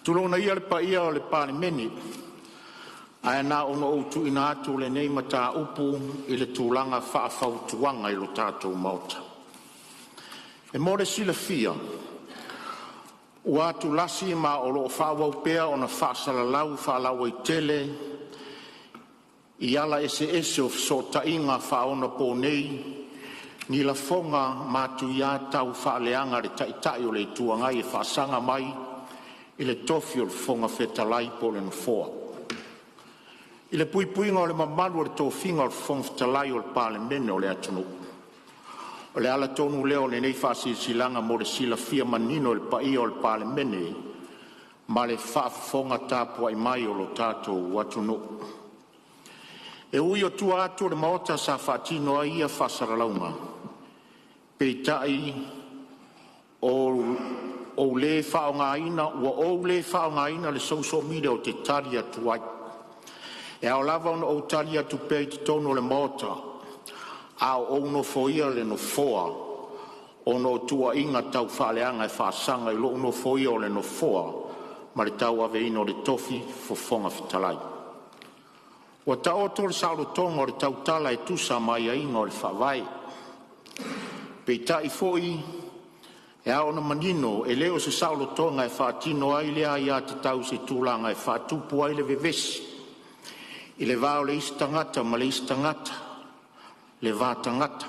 Tulouna ia le paia o le Palemene, ae na ona ou tuuina atu o lenei mataupu i le tulaga faafautuaga i le tatou Maota. E mo le silafia ua atulasi ma o lo o faaauau pea ona faasalalau faalauaitele i ala eseese o fesootaiga faaonaponei ni lafoga matuia taufaaleaga a le Taitai o le Itu Agai e faasaga mai i le tofi o le Fofoga Fetalai po o le Nofoa, i le puipuiga o le mamalu o le tofiga o le Fofoga Fetalai o le Palemene o le atunuu. O le ala tonu lea o lenei faasilasilaga mo le silafia manino e le paia o le Palemene ma le faafofoga tapuai mai a lo tatou atunuu. E ui o tua atu o le Maota sa faatino ai ia faasalalauga, peitai ua ou le faaaogaina le social media ou te tali atu ai. E ao lava ona ou tali atu pea i totonu o le Maota a o ou nofoia le Nofoa ona o tuuaiga taufaaleaga e faasaga i lou nofoia o le Nofoa ma le tauaveina o le tofi Fofoga Fetalai. Ua taoto le saolotoga o le tautala e tusa ma aiaiga o le Faavae. Peitai foi e ao ona manino, e le o se saolotoga e faatino ai lea aiatatau i se tulaga e faatupu ai le vevesi i le va o le isi tagata ma le isi tagata, le va tagata.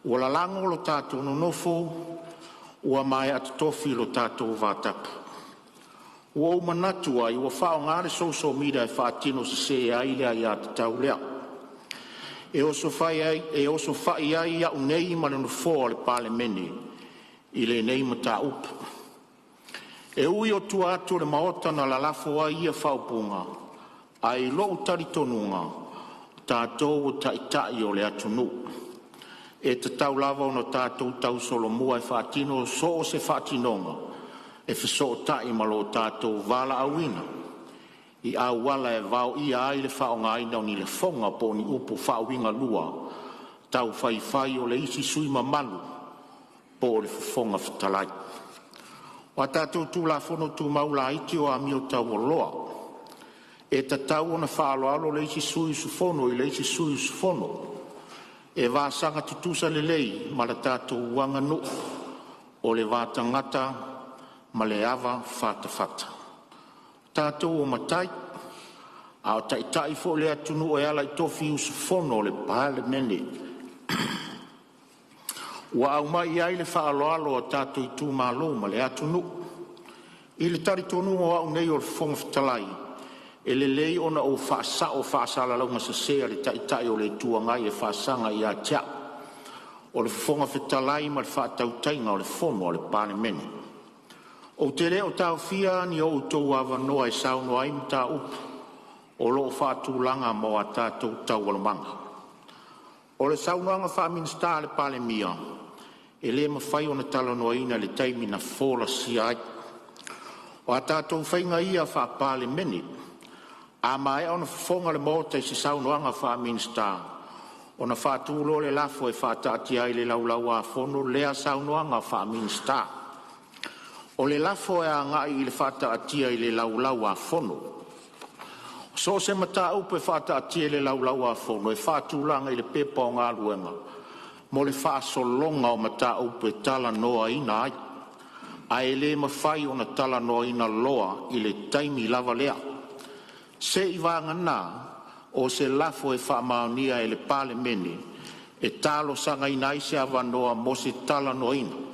Ua lalago lo tatou nonofo ua maea totofi lo tatou vatapu. Ua ou manatu ai ua faaaoga le social media e faatino sese ai le aiatatau lea, e osofai ai au nei ma le Nofoa o le Palemene i lenei mataupu. E ui o tua atu o le Maota na lalafo ai ia faaupuga, ae i lou talitonuga, o tatou o taitai o le atunuu, e tatau lava ona tatou tausolomua e faatino so o se faatinoga e fesootai ma lo tatou valaauina i auala e vaoia ai le faaaogaina o ni lafoga po o ni upu faauigalua taufaifai o le isi sui usufono mamalu po o le Fofoga Fetalai. O a tatou Tulafono Tumau laiti o Amio Taualoa, e tatau ona faaaloalo le isi sui usufono i le isi sui usufono e vasaga tutusa lelei ma la tatou aganuu o le va tagata ma le avafatafata. O tatou o matai a o taitai foi le atunuu e ala i tofi usufono o le Palemene ua aumai i ai le faaaloalo a tatou itumalo ma le atunuu. I le talitonuga o au nei o le Fofoga Fetalai, e lelei ona ou faasao faasalalauga sese a le Taitai o le Itu Agai e faasaga ia te au o le Fofoga Fetalai ma le faatautaiga o le Fono a le Palemene. Ou te le o taofia ni o outou avanoa e saunoa ai i mataupu o lo o faatulaga mo a tatou Taualumaga. O le saunoaga faa-Minisita a le Palemia e le mafai ona talanoaina i le taimi na folasia ai. O a tatou faiga ia faa-Palemene, a maea ona fofoga le Maota i se saunoaga faa-Minisita, ona faatu loa lea o le lafo e faataatia ai i le Laulau-a-Fono lea saunoaga faa-Minisita. O le lafo e agai i le faataatia i le Laulau-a-Fono. So o se mataupu e faataatia i le Laulau-a-Fono e faatulaga i le Pepa o Galuega mo le faasologa o mataupu e talanoaina ai, ae le mafai ona talanoaina loa i le taimi lava lea, seiavagana o se lafo e faamaonia e le Palemene e talosagaina ai se avanoa mo se talanoaina.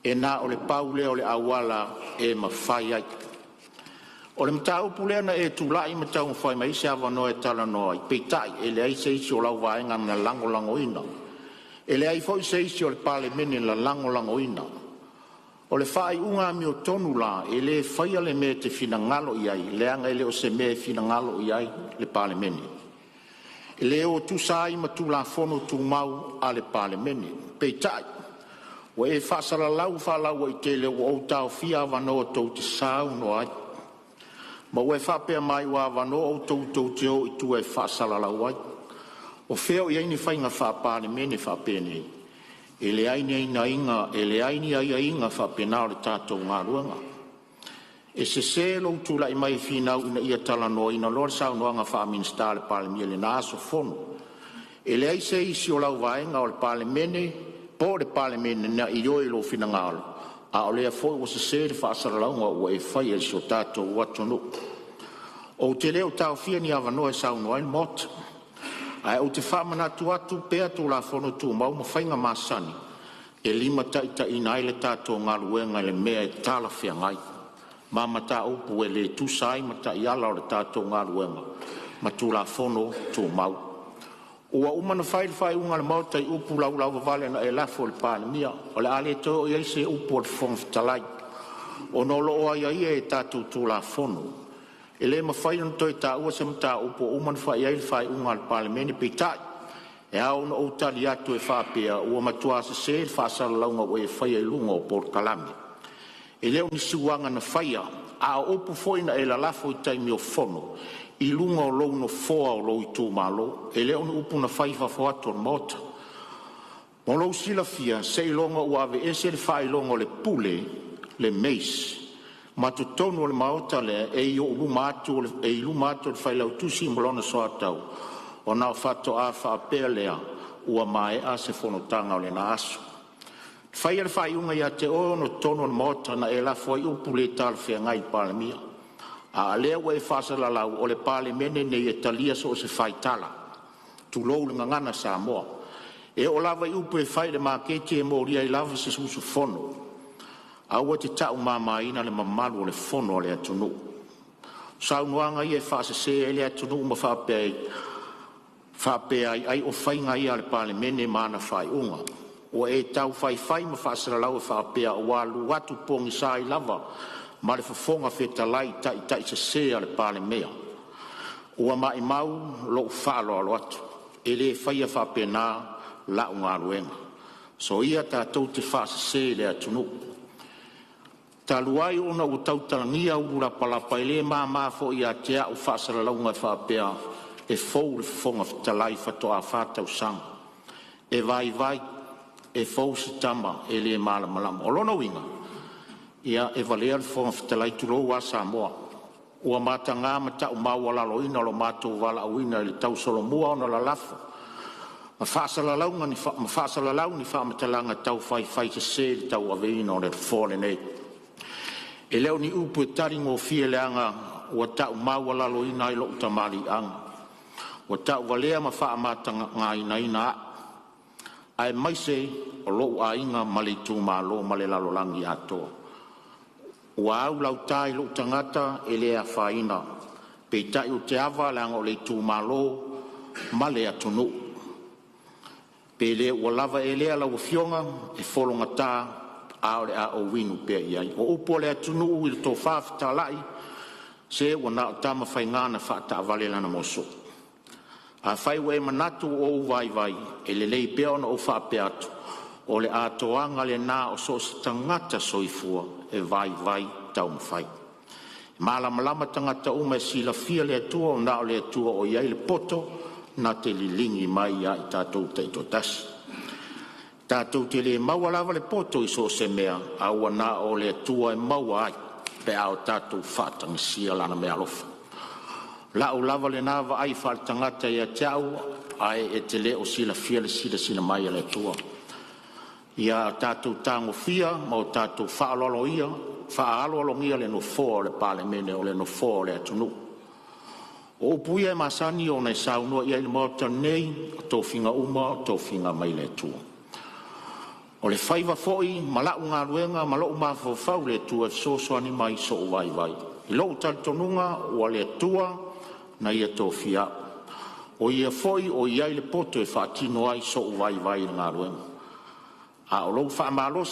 E na o le pau lea o le auala e mafai ai. O le mataupu lea na e tulai ma taumafai mai ai se avanoa e talanoa ai, peitai e leai se isi o lau vaega na lagolagoina, e leai foi se isi o le Palemene na lagolagoina. O le faaiuga amiotonu la, e le faia le mea e te finagalo i ai leaga e le o se mea e finagalo i ai le Palemene. E le o tusa ai ma Tulafono Tumau a le Palemene. Peitai, ua e faasalalau faalauaitele ua ou taofia avanoa tou te saunoa ai, ma ua e faapea mai ua avanoa outou tou te o i tua e faasalalau ai. O fea o i ai ni faiga faa-Palemene faapenei? E leai ni aiaiga faapena o le tatou galuega. E sese lou tulai mai e finau ina ia talanoaina loa le saunoaga faa-Minisita a le Palemia i lena aso Fono. E leai se isi o lau vaega o le Palemene po o le Palemene na ioe i lou finagalo, a o lea foi ua sese le faasalalauga ua e faia i si o tatou atunuu. Ou te le o taofia ni avanoa e saunoa ai le Maota, ae ou te faamanatu atu pea Tulafono Tumau ma faiga masani e limataitaiina ai le tatou galuega i le mea e talafeagai ma mataupu e le tusa ai ma taiala o le tatou galuega ma Tulafono Tumau. Ua uma ona fai le faaiuga a le Maota i upu laulauvavale na e lafo i le Palemia. O le a le toe oo i ai se upu a le Fofoga Fetalai, ona o lo o aiaia i tatou Tulafono. E le mafai ona toe taua se mataupu ua uma ona fai i ai le faaiuga a le Palemene. Peitai, e ao ona ou tali atu e faapea, ua matua sese le faasalalauga ua e faia i luga o polokalame. E le o ni suaga na faia, a o upu foi na e lalafo i taimi o fono i luga o lou nofoa o lou itumalo. E le o ni upu na faia i fafo atu o le Maota. Mo lou silafia, seiloga ua aveese le faailoga o le Pule, le mace, ma totonu o le maota lea e i luma atu o le Failautusi ma lona soatau, ona faatoa faapea lea ua maea se fonotaga o lena aso. Na faia le faaiuga ia te oe ona o totonu o le Maota na e lafo ai upu le talafeagai i le Palemia. A o lea ua e faasalalau, o le Palemene lenei e talia so o se faitala, tulou le gagana Samoa. E oo lava i upu e fai i le maketi e molia ai lava se usufono. Aua e te taumamaina le mamalu o le Fono a le atunuu. O saunoaga ia e faasese ai le atunuu ma faapea ai ai o faiga ia a le Palemene ma ana faaiuga. Ua e tau faifai ma faasalalau e faapea ua alu atu pogisa ai lava ma le Fofoga Fetalai i taitai sese a le Palemia. Ua maumau lou faaaloalo atu. E le faia faapena lau galuega. Soia tatou te faasese i le atunuu. Talu ai ona ua tautalagia ulu lapalapa, e le mama foi ia te au faasalalauga e faapea e fou le Fofoga Fetalai faatoa fa tausaga. E vaivai e fou se tama e le malamalama. O lona uiga, ia e valea le Fofoga Fetalai, tulou lava Samoa. Ua mataga ma taumaualaloina lo matou valaauina i le tausolomua ona lalafo ma faasalalau ni faamatalaga taufaifai sese i le tauaveina o le Nofoa lenei. E le o ni upu e taligofie leaga ua taumaualaloina ai lou tamaliiaga, ua tauvalea ma faamatagataina a'u, aemaise o lou aiga ma le itumalo ma le lalolagi atoa. Ua au lauta i lou tagata e le afaina, peitai ou te ava leaga o le itumalo ma le atunuu. Pe le ua lava ea lea lau Afioga e fologata, ae o le a ou inu pea i ai. O upu a le atunuu i le tofa fetalai, se ua na o Tamafaiga na faataavale lana moso. Afai ua e manatu ua ou vaivai, e lelei pea ona ou faapea atu, o le atoaga lena o so o se tagata soifua, e vaivai taumafai. E malamalama tagata uma e silafia le Atua, ua na o le Atua o i ai le poto na te liligi mai ia i tatou taitoatasi. Tatou te le maua lava le poto i so o se mea, a ua na o le Atua e maua ai pe a o tatou faatagisia Lana meaalofa. O lau lava lena vaai faaletagata ia te au, ae e te le o silafia le silasila mai a le Atua. Ia tatou tagofia ma o tatou faaaloalogia le Nofoa o le Palemene, o le Nofoa o le atunuu. O upu ia e masani ona e saunoa i ai i le Maota lenei, o tofiga uma o tofiga mai le Atua. O le faiva foi ma lau galuega ma lou mafaufau i le Atua e fesoasoani mai i sou vaivai. I lou talitonuga ua le Atua na Ia tofia a'u, o Ia foi o i ai le poto e faatino ai so'u vaivai i le galuega. A o lou faamasino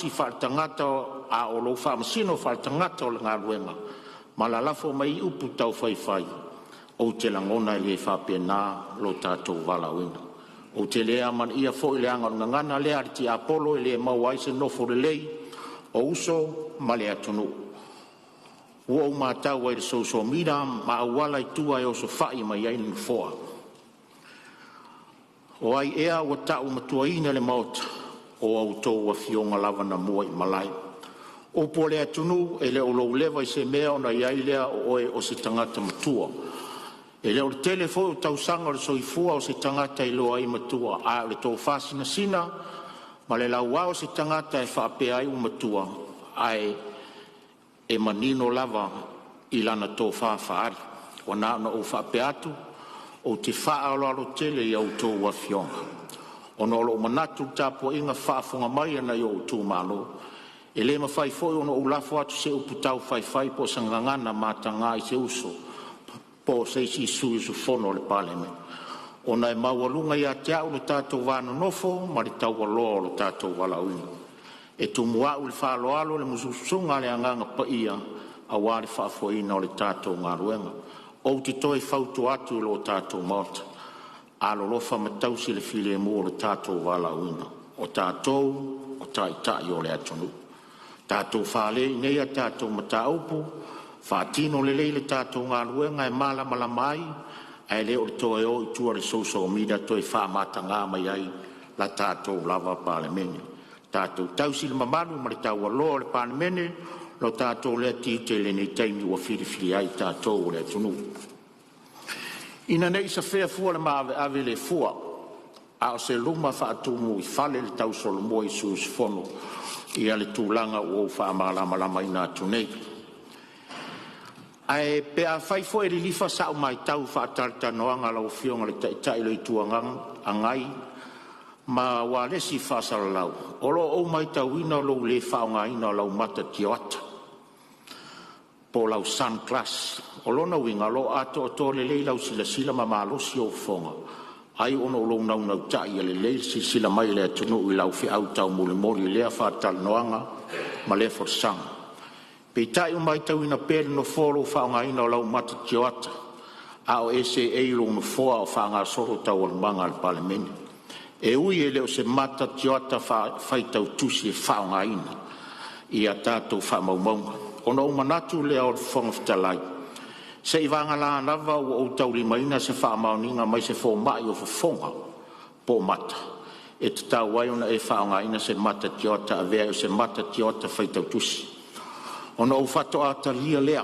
faaletagata o le galuega ma lalafo mai ai upu taufaifai, ou te lagona e le faapena lo tatou valaauina. Ou te le amanaia foi leaga o le gagana lea a le tiapolo e le maua ai se nofo lelei o uso ma le atunuu. Ua ou matau ai i le social media ma auala i tua e osofai mai ai nofoa. O ai ea ua taumatuaina le Maota? O a outou afioga lava na muaimalae. Upu a le atunuu, e le o lou leva i se mea ona i ai lea o oe o se tagata matua. E le o le tele foi o tausaga o le soifua o se tagata e iloa ai le matua, a o le tofa sinasina ma le lauao o se tagata e faapea ai ua matua, ae manino lava i lana tofa faali. Ua na ona ou faapea atu, ou te faaaloalo tele i a outou afioga, ona o lou manatu i le tapuaiga faafofoga mai a nai ou itumalo, e le mafai foi ona ou lafo atu se upu taufaifai po o se gagana mataga i se uso po o se isi sui usufono o le Palemene, ona e maualuga ia te au lo tatou va nonofo ma le taualoa o lo tatou valaauina. E tumu au i le faaaloalo le musumusuga a le Agaga Paia aua le faafoeina o le tatou galuega. Ou te toe fautua atu i lo tatou Maota, alolofa ma tausi le filemu o lo tatou valaauina, o tatou o taitai o le atunuu. Tatou fale i inei a tatou mataupu, faatino lelei le tatou galuega e malamalama ai, ae le o le toe o i tua i le social media toe faamataga mai ai la tatou lava Palemene. Tatou tausi le mamalu ma le taualoa o le Palemene, lo tatou lea tiute i lenei taimi ua filifilia ai tatou e le atunuu. Ina ne i safea fua le maaveave le fua a o se luma faatumuifale le tausolomua i sui usufono ia le tulaga ua ou faamalamalamaina atu nei. Ae pe afai foi e lilifa sau matau i faatalatalanoaga a lau Afioga i le Taitai o le Itu Agai ma ualesi faasalalau, o lo o ou matauina lou le faaaogaina o lau mata tioata po o lau sun glass. O lona uiga o lo o atoatoa lelei lau silasila ma malosi ou fofoga, ai ona o lou naunautai ia lelei le silasila mai a le atunuu i lau feau taumolimoli i lea faatalanoaga ma lea folasaga. Peitai ua matauina pea e le Nofoa lou faaaogaina o lau mata tioata a o e seei i lou nofoa a o faagasolo taualumaga a le Palemene. E ui e le o se mata tioata faitau tusi e faaaogaina i a tatou faamaumauga. Ona ou manatu lea o le Fofoga Fetalai, seiavagana lava ua ou taulimaina se faamaoniga mai se fomai o fofoga po o mata e tatau ai ona e faaaogaina se mata tioata e avea ai o se mata tioata faitau tusi, ona ou faatoa talia lea.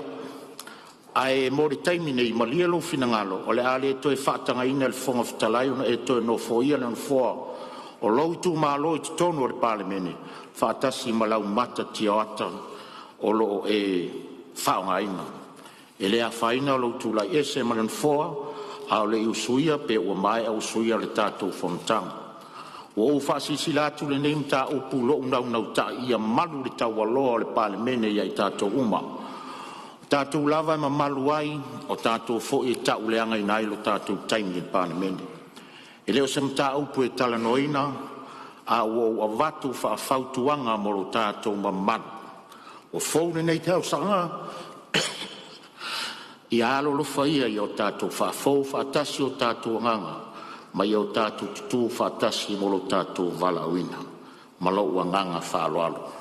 Ae mo le taimi nei, malie lou finagalo, o le a le toe faatagaina e le Fofoga Fetalai ona e toe nofoia le nofoa o lou itumalo i totonu o le Palemene faatasi ma lau mata tioata o lo o e faaaogaina. E le afaina lou tulai ese ma le nofoa a o le i usuia pe ua maea usuia le tatou fonotaga. Ua ou faasilasila atu lenei mataupu i lou naunautai ia malu le taualoa o le Palemene ia i tatou uma. O tatou lava e mamalu ai, o tatou foi e tauleagaina ai lo tatou taimi i le Palemene. E le o se mataupu e talanoaina, ae ua ou avatu faafautuaga mo lo tatou mamalu. Ua fou lenei tausaga, ia alolofa ia ia o tatou faafou faatasi o tatou agaga ma ia o tatou tutu faatasi mo lo tatou valaauina. Ma lou agaga faaaloalo.